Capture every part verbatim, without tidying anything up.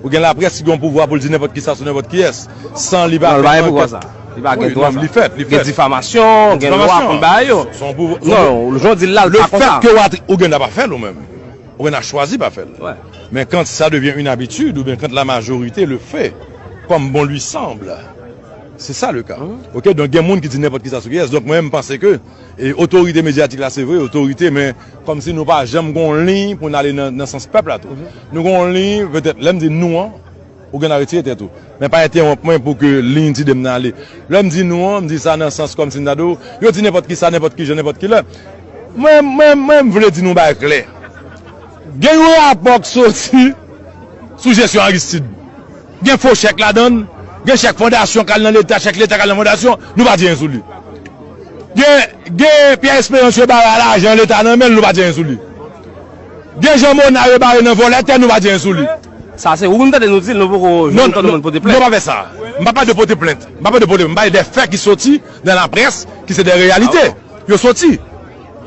Ou gen laprès ki gen yon pouvwa pou l di nenpòt kisa sou nenpòt kiyès, san li pa fè ankèt. Non, li pa gen pouvwa sa. Li pa gen dwa sa. Wi, non, li fèt, li fèt. Gen difamasyon, gen lwa pou l bay yo. Se yon pouvwa, se yon pouvwa. Non, jan w di l la, l pa konsa. Le fait que w a, ou gen dwa pa fè l ou menm. Ou gen dwa chwazi pa fè l. Men quand ça devient une habitude, oubyen quand la majorité le fait, comme bon lui semble, c'est ça le cas. Ok, donk gen moun ki di nenpòt kisa sou kiyès. Donk mwen, m panse ke, e, otorite medyatik la, se vre, otorite, men kòmsi nou pa janm gen yon liy pou n ale nan, nan sans pèp la tou. Nou gen yon liy, petèt, lè m di nou an, ou gen dwa retire tèt ou. Men pa entewonp mwen pou ke liy ti de m nan ale. Lè m di nou an, m di sa nan sans kòmsi m ta di w, yo di nenpòt kisa, nenpòt ki jan, nenpòt ki lè. Mwen, mwen, mwen, m vle di nou bagay klè. Gen yon rapò k soti sou jesyon Aristide. Gen fo chèk ladan l, gen chèk fondasyon k al nan Leta, chèk Leta k al nan fondasyon, nou pa di anyen sou li. Gen, gen Pierre Espérance yo bare a lajan Leta nan men l, nou pa di anyen sou li. Gen Jean Mona yo bare nan vòlè tè, nou pa di anyen sou li. Sa se ou nou tande nou di l, nou poko janm tande moun pote plent. Non, non, pa fè sa. M pa pale de pote plent. M pa pale de pote, m pale de fè ki soti nan laprès, ki se de reyalite. Yo soti.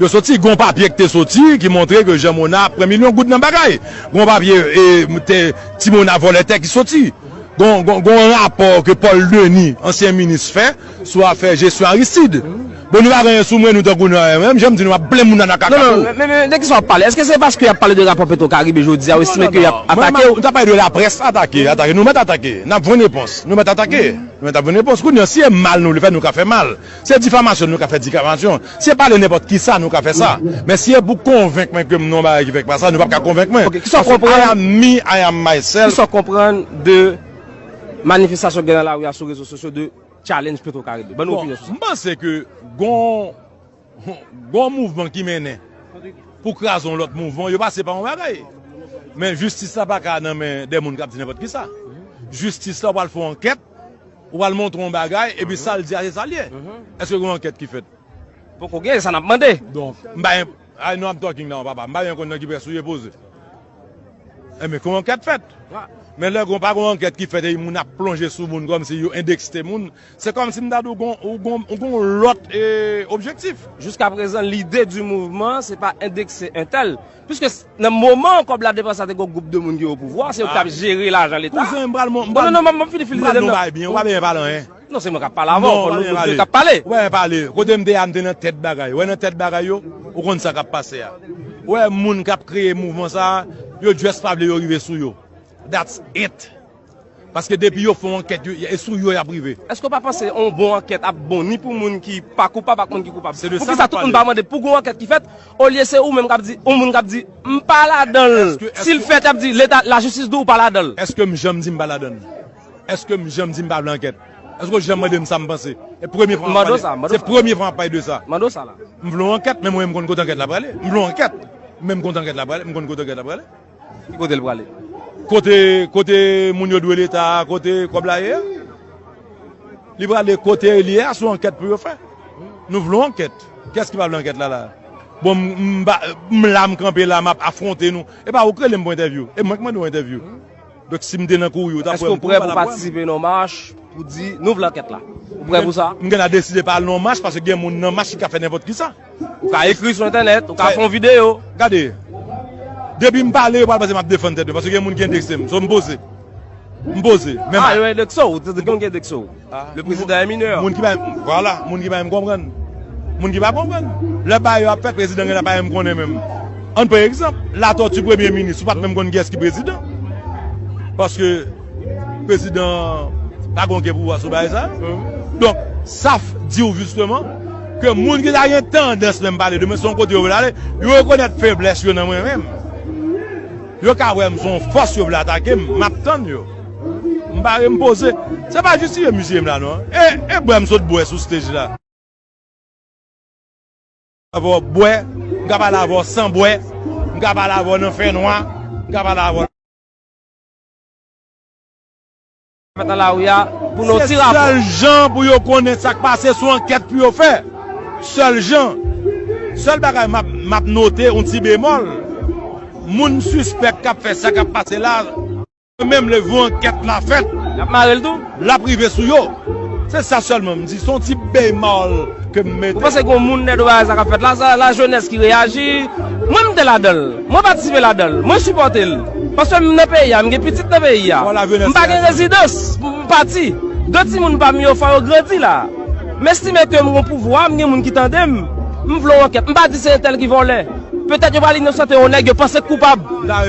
Yo soti, gon papye ki te soti, ki montre ke Jean Mona ap pran milyon goud nan bagay. Gon papye, e, te, Ti Mona vòlè tè ki soti. Gon, gon, gon rapò ke Paul Denis, ansyen minis, fè sou afè jesyon Aristide. Bon, nou pa gen anyen sou mwen, nou tankou nou, menm jan m di nou ap plen moun nan kaka tou. Non, non, men, men, men de kisa w ap pale? Èske se paske y ap pale de rapò Petro Caribe jodi a, ou estime ke y ap atake w? Non, non, non. Mwen, mwen, mwen ta pale de laprès, atake, atake. Nou mèt atake. N ap jwenn repons. Nou mèt atake. Nou mèt ap jwenn repons. Kounye a, si e mal nou vle fè, nou ka fè mal. Si e difamasyon, nou ka fè difamasyon. Si e pale nenpòt kisa, nou ka fè sa. Men si e pou konvenk mwen ke m nan yon bagay ki fèk pa sa, nou p ap ka konvenk mwen. Ok, kisa w konprann? Paske I am me, I am myself. Kisa w konprann de manifestasyon k gen nan lari a sou rezo sosyo de challenge Petro Caribe? Ban nou opinyon sou sa. Bon, m panse ke gon, gon mouvman ki mennen pou kraze yon lòt mouvman, yo pase pa yon bagay. Men jistis la pa ka nan men de moun k ap di nenpòt kisa. Jistis la, w pral fè yon ankèt, ou pral montre yon bagay, epi sa l di a, se sa l ye. Èske gen yon ankèt ki fèt? Poko gen, sa n ap mande. Donk, m pa gen, I know I'm talking now, papa. M pa gen konn nan ki près ou ye poze. Enben, gon ankèt fèt. Men lè gon pa gon ankèt ki fèt, e moun ap plonje sou moun kòmsi yo endekse moun. Se kòmsi m ta di w gon, ou gon, ou gon lòt, e, objektif. Jiska prezan, lide di mouvman, se pa endekse entèl. Piske s-, nan moman kòb la depanse a te gen yon gwoup de moun ki o pouvwa, se yo ki t ap jere lajan Leta. Kouzen, m pral, m pral, non, non, non, m ap fini, fini, m pral non, bay byen, ou pa byen pale anyen. Non, se mwen k ap pale avan w, fò nou, nou de k ap pale. Ou pa byen pale. Kote m te a, m te nan tèt bagay. Ou wè nan tèt bagay yo, ou konn sa k ap pase a. Ou wè moun k ap kreye mouvman sa a, yo just pa vle yo rive sou yo. That's it. Paske depi yo fè yon ankèt, yo, e sou yo y ap rive. Èske w pa panse yon bon ankèt ap bon ni pou moun ki pa koupab ak moun ki koupab? Poukisa tout moun pa mande pou gon ankèt ki fèt, olye se ou menm k ap di, yon moun k ap di, "M pa ladan l"? Si l fèt, y ap di, "Leta, lajistis di w pa ladan l"? Èske m janm di m pa ladan l? Èske m janm di m pa vle ankèt? Èske w janm mande m sa m panse? E premye fwa m ap pale. Se premye fwa m ap pale de sa. Mande w sa la. M vle yon ankèt, men mwen, m konn kote ankèt la prale. M vle yon ankèt, men m konn ankèt la prale. M konn kote ankèt la prale. Ki kote l prale? Kote, kote moun yo dwe Leta a, kote kòb la ye a. Li prale kote li ye a, se yon ankèt pou yo fè. Nou vle yon ankèt. Kiyès ki pa vle ankèt la, la? Bon, m, m pa, m la, m kanpe la, m ap afwonte nou. E pa ou k rele m pou entèvyou. E mwen k mande w entèvyou. Donk, si m te nan kouri, ou ta pran m pou m pa la pran m. Èske w prè pou patisipe nan mach pou di, "Nou vle ankèt la"? Ou prè pou sa? M gen dwa deside pa al nan mach paske gen moun nan mach ki ka fè nenpòt kisa. Ou ka ekri sou entènèt, ou ka fè yon videyo. Gade, depi m pale, yo pral panse m ap defann tèt mwen, paske gen moun ki endekse m. So, m poze. M poze. Men a, yo endekse w, ou te di gen moun ki endekse w. Le président est mineur. Moun ki pa, vwala, moun ki pa menm konprann. Moun ki pa konprann. Lè bagay yo ap fèt, prezidan gen la pa menm konnen menm. Ann pran egzanp, Latortue premye minis, ou pa t menm konn kiyès ki prezidan. Paske prezidan pa gon gen pouvwa sou bagay sa. Donk, sa f-, di w jisteman ke moun ki ta gen tandans menm pale de mwen, se yon kote yo vle ale, yo rekonèt feblès yo nan mwen menm. Yo ka wè m se yon fòs yo vle atake m, m ap tann yo. M pare m poze. Se pa jis tiye misye m la non. E, e bwè m sot bwè sou stage la. Avè w bwè, m ka pale avè w san bwè, m ka pale avè w nan fènwa, m ka pale avè w fèt nan lari a pou nou ti rapò. Se sèl jan pou yo konnen sa k pase, se yon ankèt pou yo fè. Sèl jan. Sèl bagay m ap, m ap note, yon ti bemòl. Moun sispèk k ap fè sa k ap pase la, menm lè yon ankèt la fèt, y ap mare l tou. L ap rive sou yo. Se sa sèlman m di. Se yon ti bemòl ke m mete. Ou panse gen yon moun dèyè bagay sa k ap fèt la? Sa, lajenès ki reyaji. Mwen, m te ladan l. Mwen patisipe ladan l. Mwen sipòte l. Paske m nan peyi a, m gen pitit nan peyi a. M pa gen rezidans, m pati. De timoun pa m yo fò yo grandi la. M estime ke m gon pouvwa, m gen moun ki tande m. M vle yon ankèt. M pa di se entèl ki vòlè. Petèt yo pral inosante yon nèg yo panse k koupab.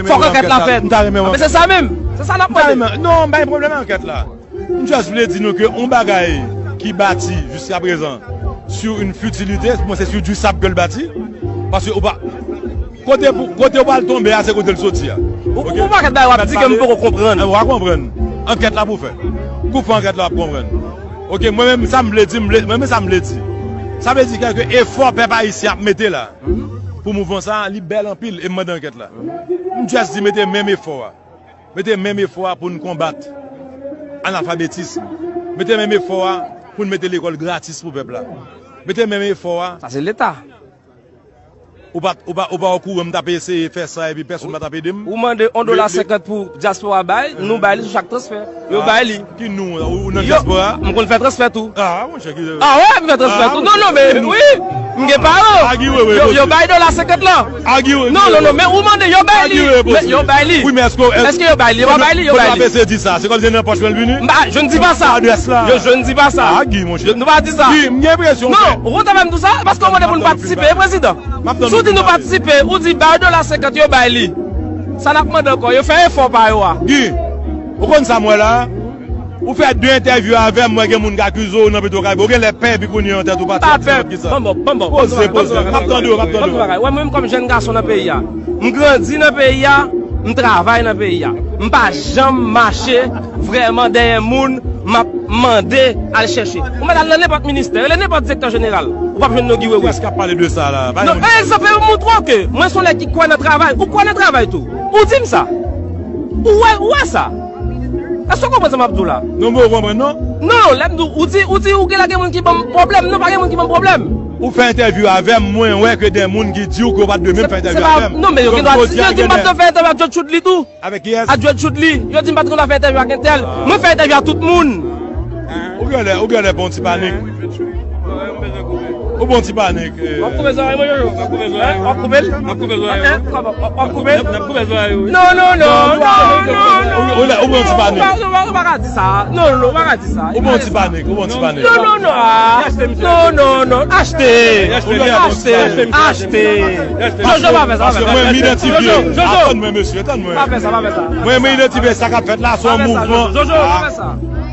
Fòk ankèt la fèt. Anben se sa menm. Se sa n ap mande. Non, m pa gen pwoblèm ankèt la. M just vle di nou ke yon bagay ki bati jiska prezan sur une futilité, mwen se sur du sable ke l bati. Paske ou pa, kote pou, kote ou pral tonbe a, se kote l soti a. Ou, ou pakèt bagay w ap di ke m poko konprann. Ou pa konprann. Ankèt la pou fè. Kou fè ankèt la w ap konprann. Ok, mwen menm sa m vle di, m vle, mwen menm sa m vle di. Sa vle di kèlke efò pèp ayisyen ap mete la pou mouvman sa, li bèl anpil e m mande ankèt la. M just di mete menm efò a. Mete menm efò a pou n konbat analfabetism. Mete menm efò a pou n mete lekòl gratis pou pèp la. Mete menm efò a. Sa se Leta. Ou pa, ou pa, ou pa okouran m t ap eseye fè sa epi pèsonn pa t ap ede m? Ou mande yon dola senkant pou dyaspora bay, nou bay li sou chak transfè. Yo bay li. Ki nou? Ou nan dyaspora? M konn fè transfè tou. Ah, monchè, ki... Ah, wè, m fè transfè tou. Non, non, men wi. M gen paran. Yo, yo bay dola senkant lan. Non, non, non, men ou mande, yo bay li. Yo bay li. Wi, men èske, èske yo bay li? Yo pa bay li, yo bay li. Kote w ap eseye di sa? Se kòmsi se nan pòch mwen l vini? Je ne dis pas ça. Adrès la. Je, je ne dis pas ça. Ah, Guy, monchè. Nou pa di sa. Guy, m gen enpresyon ke... Non, ou konn sa fè m di sa? Paske ou mande pou n patisipe, e prezidan. Si w di nou patisipe, ou di bay dola senkant, yo bay li. Sa n ap mande ankò? Yo fè efò pa yo a. Guy, ou konn sa m wè la? Ou fè de entèvyou avè m, m wè gen moun k akize w nan Petwokaribe. Ou genlè pè epi kounye a nan tèt ou pati ak se lòt ki sa. Poze, poze. M ap tande w, m ap tande w. Wè, mwen menm kòm jèn gason nan peyi a, m grandi nan peyi a, m travay nan peyi a. M pa janm mache vrèman dèyè moun, m ap mande al chèche. Ou mèt al nan nenpòt ministè, rele nenpòt direktè jeneral. Ou p ap jwenn non Guy Wewe. Kiyès k ap pale de sa la? Non, egzanp, e montre w ke mwen se yon nèg ki kwè nan travay. Ou kwè nan travay tou. Ou di m sa. Ou wè, ou wè sa. Èske w konprann sa m ap di w la? Non, mwen konprann, non. Non, lè m di w, ou di, ou di, ou genlè gen moun ki ban m pwoblèm. Non, pa gen moun ki ban m pwoblèm. Ou fè entèvyou avè m, mwen wè ke de moun ki di w ke w pa t dwe menm fè entèvyou avè m. Non, men yo gen dwa di, yo di m pa t dwe fè entèvyou ak George Chudly tou. Avèk kiyès? Ak George Chudly. Yo di m pa t konn fè entèvyou ak entèl. Mwen fè entèvyou ak tout moun. Ou genlè, ou genlè bon ti panik. Ou bon ti panik. W ap koupe zòrèy mwen, Jojo? W ap koupe zòrèy yo. W ap koupe l? W ap koupe zòrèy yo. W ap koupe l? N ap koupe zòrèy yo, wi. Non, non, non, non, non, non. Ou, ou, ou bon ti panik. Ou pa, ou pa, ou pa ka di sa. Non, non, ou pa ka di sa. Ou bon ti panik, ou bon ti panik. Non, non, non, ah. Non, non, non, achte. Achte, achte, achte. Jojo, pa fè sa, pa fè sa. Paske mwen, m idantifye. Jojo, Jojo. Atann mwen, mesye, atann mwen. Pa fè sa, pa fè sa. Mwen, m idantifye sa k ap fèt la, se yon mouvman. Jojo, pa fè sa.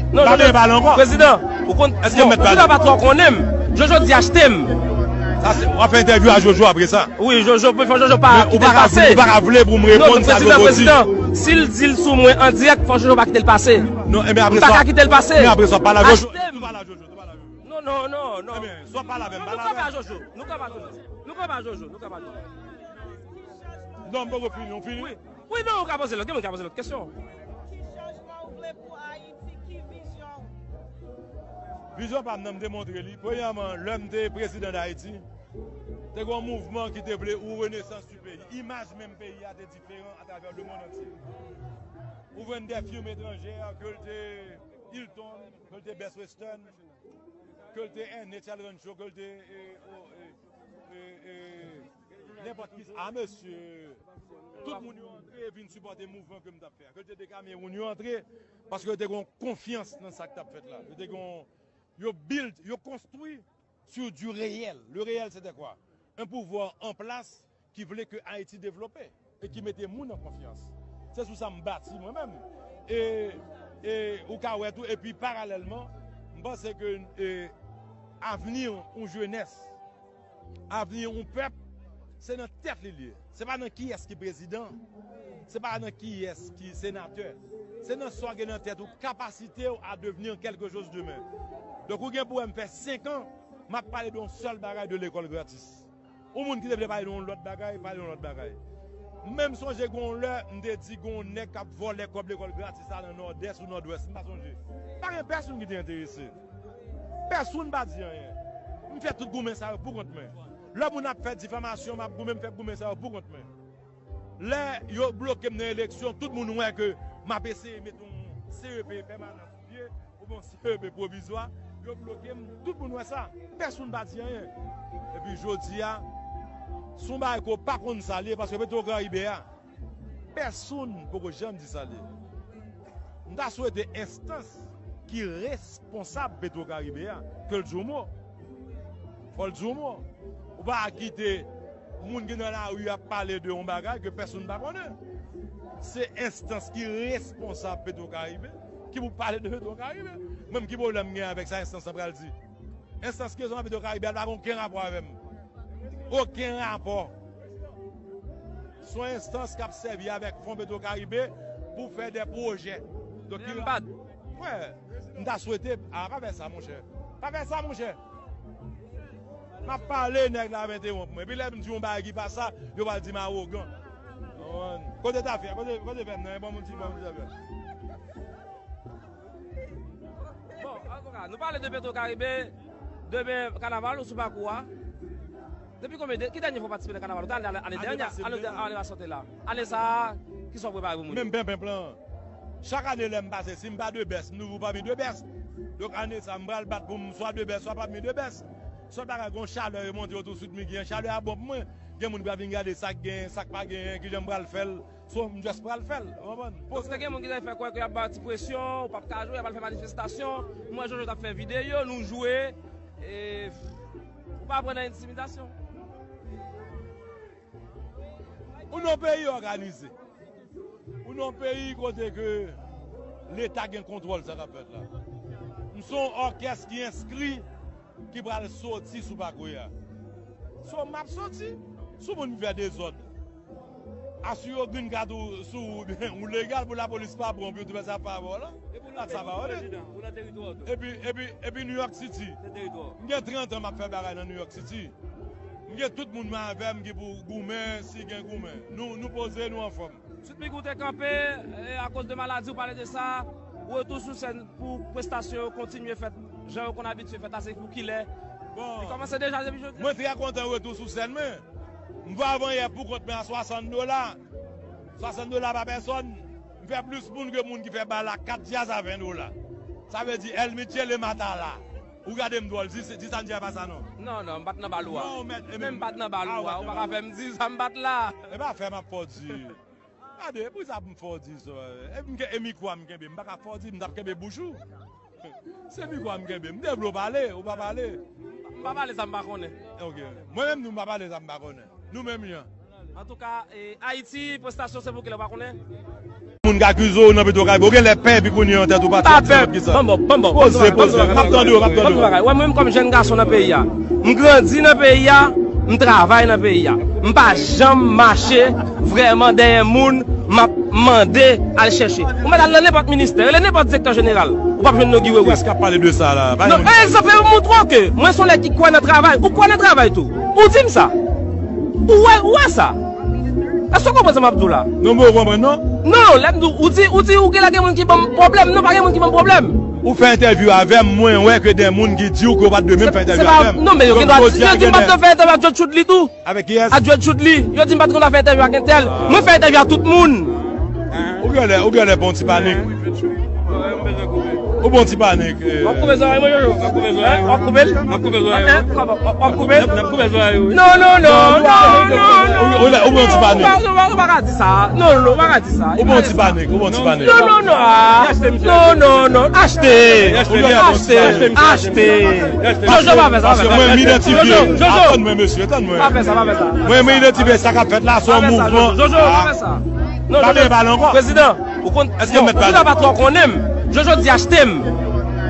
Non, pa Jojo, pale ankò. Prezidan, ou konn, èske bon, mèt pale? Prezidan pa twò konnen m. Jojo di achte m. Sa se, w ap fè entèvyou a Jojo apre sa. Wi, Jojo, fò Jojo pa kite l pase. Ou pa ka vle pou m reponn sa Jojo di. Non, men prezidan, prezidan, si l di l sou mwen an dirèk, fò Jojo pa kite l pase. Non, enben apre sa. M pa ka kite l pase. Men apre sa, pale a Jojo. Achte m. Tou pale a Jojo, tou pale a Jojo. Non, non, non, non. Enben, swa pale avè m, pale avè m. Nou kanpe a Jojo. Nou kanpe a Jojo, nou kanpe a Jojo. Non, m poko fini, ou fini? Wi. Wi, non, ou ka poze lòt, gen moun ka poze lòt kesyon. Ki chanjman ou vle pou Ayiti? Ki vizyon ou? Vizyon pa m nan, m te montre li. Premyèman, lè m te prezidan Dayiti, te gen yon mouvman ki te vle yon renesans du peyi. Imaj menm peyi a te diferan atravè lemonn antye. Ou jwenn de firm etranjè, ke l te Hilton, ke l te Best Western, ke l te N H L Rancho, ke l te, e, o, e, e, e, nenpòt ki, a mesye, tout moun yo antre vin sipòte mouvman ke m t ap fè a. Ke l te de Kamewoun, yo antre paske yo te gen yon konfyans nan sa k t ap fèt la. Yo te gen yon, yo build, yo konstwi sur du réel. Le réel, c'était quoi? Un pouvoir en place ki vle ke Ayiti devlope e ki mete moun an konfyans. Se sou sa m bati mwen menm. E, e ou ka wè tou, epi paralèlman, m panse ke, e, avni yon jenès, avni yon pèp, se nan tèt li l ye. Se pa nan kiyès ki prezidan, se pa nan kiyès ki senatè. Se nan sa w gen nan tèt ou, kapasite w à devenir quelque chose demain. Donk, ou gen pou wè m fè senk an, m ap pale de yon sèl bagay, de lekòl gratis. Yon moun ki te vle pale de yon lòt bagay, pale de yon lòt bagay. Men m sonje gen yon lè, m te di gen yon nèg k ap vòlè kòb lekòl gratis la nan Nòdès ou Nòdwès, m pa sonje. Pa gen pèsonn ki te enterese. Pèsonn pa di anyen. M fè tout goumen sa yo pou kont mwen. Lè moun ap fè difamasyon, m ap goumen, m fè goumen sa yo pou kont mwen. Lè yo bloke m nan eleksyon, tout moun wè ke m ap eseye met yon C E P pèmanan sou pye, oubyen yon C E P pwovizwa, yo bloke m, tout moun wè sa. Pèsonn pa di anyen. Epi jodi a, se yon bagay ke w pa konn sa l ye, paske Petwokaribe a, Pèsonn poko janm di sa li. M ta swete enstans ki responsab Petro Caribe a, ke l di yon mo. Fò l di yon mo. Ou pa kite moun ki nan lari ap pale de yon bagay ke pèsonn pa konnen. Se enstans ki responsab Petro Caribe ki pou pale de Petro Caribe. Mwen, ki pwoblèm m gen avèk sa enstans lan pral di? Enstans ki responsab Petro Caribe a pa gen okenn rapò avè m. Okenn rapò. Se yon enstans k ap sèvi avèk fon Petro Caribe pou fè de pwojè. Donk, men m pa t. Frè, m ta swete, a, pa fè sa, monchè. Pa fè sa, monchè. M ap pale, nèg la ap entewonp mwen. Epi lè m di yon bagay ki pa sa, yo pral di m awogan. Konprann? Kote Tafya? Kote, kote fè m nan? Ban m yon ti, ban m yon ti afè. Bon, avoka, nou pale de Petro Caribe, demen kanaval ou sou pakou a? Depi konbyen de, ki dènye fwa w patisipe nan kanaval? Ou te ale ane, ane dènye, ane, ane pase, ane pase w te la. Ane sa a, kisa w prepare pou moun yo? Menm penpenp lan. Chak ane lè m pase, si m pa de bès, m toujou pami de bès. Donk ane sa a, m pral bat pou m swa de bès, swa pami de bès. Sòt bagay, gon chalè yo monte yo touswit, m gen chalè a bon pou mwen. Gen moun ki pral vin gade sa k genyen, sa k pa genyen, kijan m pral fè l. So, m just pral fè l, ou konprann? Donk, te gen moun ki te fè kwè ke y ap ba w ti presyon, ou p ap ka jwe, y ap al fè manifestasyon. M wè Jojo t ap fè videyo, nou jwe, e ou pa pran nan entimidasyon. Ou nan peyi òganize. Ou nan peyi kote ke Leta gen kontwòl sa k ap fèt la. M se yon òkès ki enskri ki pral soti sou pakou a. So, m ap soti. Si yon moun vin fè dezòd, asire w green card ou sou ou, oubyen ou legal pou lapolis pa pran w, pou yo tou fè sa pa bò la. Sa pa onèt. Epi, epi, epi New York City. M gen trant an m ap fè bagay nan New York City. M gen tout moun mwen avè m ki pou goumen, si gen goumen. Nou, nou poze, nou anfòm. Sweet Micky, ou te kanpe, e, akoz de maladi, ou pale de sa. Retou sou sèn pou prestasyon yo kontinye fèt jan yo konn abitye fèt la, se pou kilè? Bon, li kòmanse deja depi jodi a? Mwen trè kontan retou sou sèn mwen. M vwayaj pou kont mwen a swasant dola. Swasant dola pa pèsòn. M fè plis moun ke moun ki fè bal la kat djaz a ven dola. Sa vle di El Michele Matala. Ou gade m dwòl, di, di sa m di a pa sa non. Non, non, m pa t nan bal ou a. Non, mèt, e menm m pa t nan bal ou a, ou pa ka fè m di sa m pa t la. E pa fè m ap fè w di. Gade, poukisa pou m fè w di sa? E m ke-, e mikwo a m kenbe, m pa ka fè w di, m t ap kenbe bouch ou. Se mikwo a m kenbe, m te vle w pale, ou pa pale. M pa pale sa m pa konnen. Ok. Mwen menm tou, m pa pale sa m pa konnen. Nou menm jan. Antouka, e, Ayiti, prestasyon se pou kilè, ou pa konnen? Moun k akize w nan Petro Caribe, ou genlè pè epi kounye an tèt ou pati, m pa pè. Ki sa? Banm, banm, banm, banm, poze, poze. M ap tande w, m ap tande w. Wè, mwen menm kòm jèn gason nan peyi a, m grandi nan peyi a, m travay nan peyi a. M pa janm mache vrèman dèyè moun, m ap mande al chèche. Ou mèt al nan nenpòt ministè, rele nenpòt direktè jeneral, ou p ap jwenn non Guy Wewe. Kiyès k ap pale de sa la? Non, egzanp, e, m montre w ke mwen se yon nèg ki kwè nan travay. Ou kwè nan travay tou. Ou di m sa. Ou wè, ou wè sa. Èske w konprann sa m ap di w la? Non, mwen konprann, non. Non, lè m di w, ou di, ou di, ou genlè gen moun ki ban m pwoblèm. Non, pa gen moun ki ban m pwoblèm. Ou fè entèvyou avè m, mwen wè ke de moun ki di w ke w pa t dwe menm fè entèvyou avè m. Non, men yo gen dwa di, yo di m pa t dwe fè entèvyou ak George Chudly tou. Avèk kiyès? Ak George Chudly. Yo di m pa t konn fè entèvyou ak entèl. Mwen fè entèvyou ak tout moun. Ou genlè, ou genlè bon ti panik. Ou bon ti panik. W ap koupe zòrèy mwen, Jojo? W ap koupe zòrèy mwen? W ap koupe l? W ap koupe zòrèy mwen? W ap koupe l? N ap koupe zòrèy mwen. Non, non, non, non, non, non. Ou, ou, ou bon ti panik. Ou pa, ou pa, ou pa ka di sa. Non, non, ou pa ka di sa. Ou bon ti panik, ou bon ti panik. Non, non, non, ah. Non, non, non, achte. Achte, achte. Jojo, pa fè sa, pa fè sa. Paske mwen, m idantifye. Jojo, Jojo. Atann mwen, mesye, atann mwen. Pa fè sa, pa fè sa. Mwen, m idantifye sa k ap fèt la, se yon mouvman. Jojo, pa fè sa. Non, pa Jojo. Pale, pale ankò. Prezidan, ou konn, èske bon, mèt pale? Prezidan pa twò konnen m. Jojo di achte m.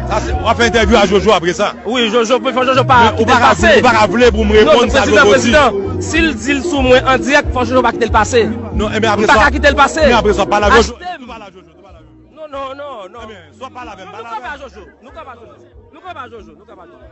Sa se, w ap fè entèvyou a Jojo apre sa. Wi, Jojo, fò Jojo pa kite l pase. Men ou pa ka vle, ou pa ka vle pou m reponn sa Jojo di. Non, prezidan, prezidan, si l di l sou mwen an dirèk, fò Jojo pa kite l pase. Non, ebyen apre sa. M pa ka kite l pase. Men apre sa, pale a Jojo. Achte m. Pale a Jojo, pale a Jojo. Non, non, non, non. Ebyen, si w ap pale avè m, pale avè m. Non, nou kanpe a Jojo. Nou kanpe a Jojo. Nou kanpe a Jojo. Nou kanpe a Jojo.